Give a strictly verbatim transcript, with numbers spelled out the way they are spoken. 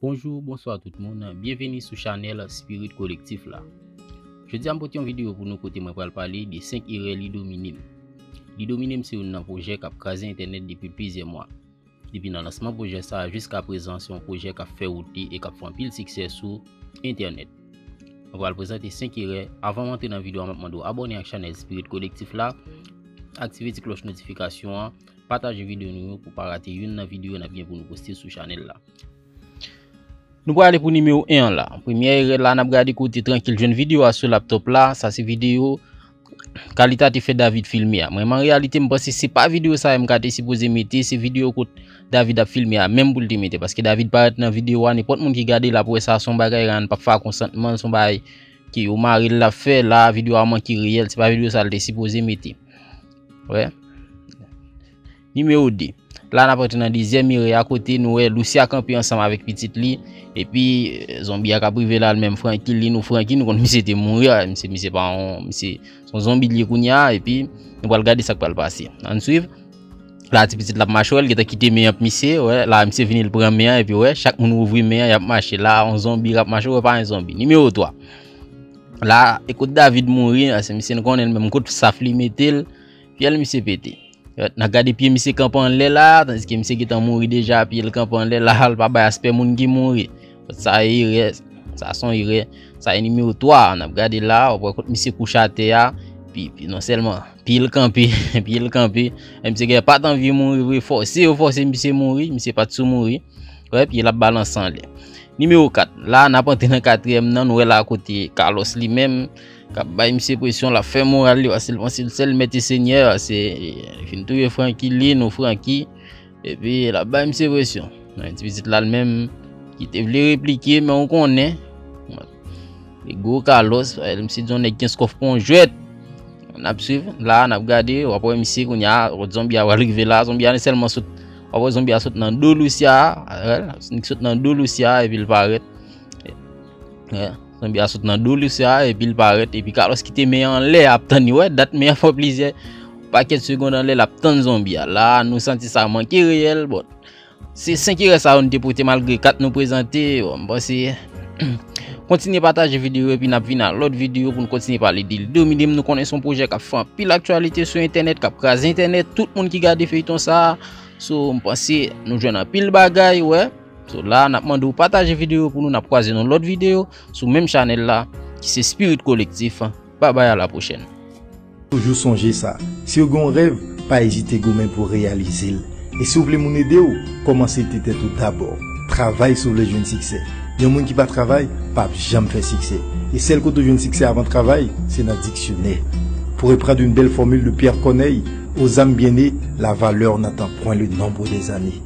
Bonjou, bonswa tout moun, byenveni sou chanèl Spirit Kolektif la. Jodi a m pote yon videyo pou nou kote mwen pral pale de senk erè Lidomine m. Lidomine m se youn nan pwojè k ap kraze entènèt depi plizyè mwa. Depi nan lansman pwojè sa a jiska prezan, se yon pwojè k ap fè wout li e k ap fè anpil siksè sou entènèt. Mwen pral prezante senk erè. Avan m antre nan videyo a, m ap mande w abòne ak chanèl Spirit Kolektif la, aktive ti klòch notifikasyon an, pataje videyo nou yo pou w pa rate youn nan videyo n ap gen pou nou poste sou chanèl la. Nou prale pou nimewo en an la. Premyè erè la, n ap gade kote Trankil jwenn videyo a sou laptòp la. Sa se videyo kalitatif David filme a. Mwen menm, an reyalite, m panse se pa videyo sa M K te sipoze mete, se videyo kot David ap filme a menm pou l te mete. Paske David parèt nan videyo a, nenpòt moun ki gade l ap wè sa se yon bagay Ryan p ap fè ak konsantman l, se yon bagay ke yo mare l l ap fè. La, videyo a manke reyèl, se pa videyo sa l te sipoze mete. Wè. Nimewo de. La, n ap rantre nan dezyèm erè a kote nou wè Lucia kanpe ansanm avèk pitit li. Epi, eh, zonbi a k ap rive la, l menm Franky, li nou Franky, nou konn misye te mouri, ah, misye, misye pa yon, misye se yon zonbi li ye kounye a, epi nou pral gade sa k pral pase. Ann swiv. La, ti pitit la ap mache, wè, l gentan kite men an pou misye, wè, la, misye vini, l pran men an, epi, wè, chak moun ouvri men an, y ap mache. La, yon zonbi k ap mache, wè, pa yon zonbi. Nimewo twa. La, e kot David mouri, ah, se misye nou konnen l menm kot saf li mete l, fyèl misye pete. N ap gade pye misye kanpe anlè la, tandiske misye gentan mouri deja, pye l kanpe anlè la, l pa bay aspè moun ki mouri. Sa e erè, sa se yon erè, sa e nimewo twa, n ap gade la, w ap wè kot misye kouche atè a, pi, pi non sèlman, pye l kanpe, pye l kanpe, e misye gen pa t anvi mouri vre, fòse yo fòse misye mouri, misye pa t sou mouri. Wè, pye l ap balanse anlè. Nimewo kat. La, n ap antre nan katriyèm nan, nou wè la kote Carlos li menm, k ap bay misye presyon, l ap fè moral li, paske l panse l sèl mèt e senyè, se, li fin touye Franky, li nou Franky, epi l ap bay misye presyon. Nan ti pitit la, l menm, ki te vle replike, men ou konnen, li gwo Carlos, misye di yon nèg gen skòf pon jwèt. N ap swiv, la, n ap gade, w ap wè misye kounye a, lòt zonbi a pral rive la, zonbi a sèlman sot, w ap wè zonbi a sot nan do Lucia a, wè, li sot nan do Lucia a, epi l parèt. Wè, zonbi a sot nan do Lucia a, epi l parèt, epi Carlos kite men an anlè, ap tann li, wè, dat men an fè plizyè pakèt segonn anlè, l ap tann zonbi a. La, nou santi sa manke reyèl, bon. Se senk erè sa yo nou te pote malgre kat nou prezante. Bon, m panse, kontinye pataje videyo epi n ap vin ak lòt videyo pou n kontinye pale de Lidomine m. Nou konnen se yon pwojè k ap fè anpil aktyalite sou entènèt, k ap kraze entènèt. Tout moun ki gade feyton sa a, so, m panse nou jwenn anpil bagay, wè. So, la, n ap mande w pataje videyo pou nou, n ap kwaze nan lòt videyo sou menm chanèl la, ki se Spirit Kolektif. Babay, a la pwochèn. Toujou sonje sa, si w gen yon rèv, pa ezite goumen pou w reyalize l. E si w vle moun ede w, kòmanse ete tèt ou dabò. Travay si w vle jwenn siksè. Yon moun ki pa travay, p ap janm fè siksè. E sèl kote w jwenn siksè avan travay, se nan diksyonè. Pour reprendre une belle formule de Pierre Corneille, aux âmes bien nées, la valeur n'attend point le nombre des années.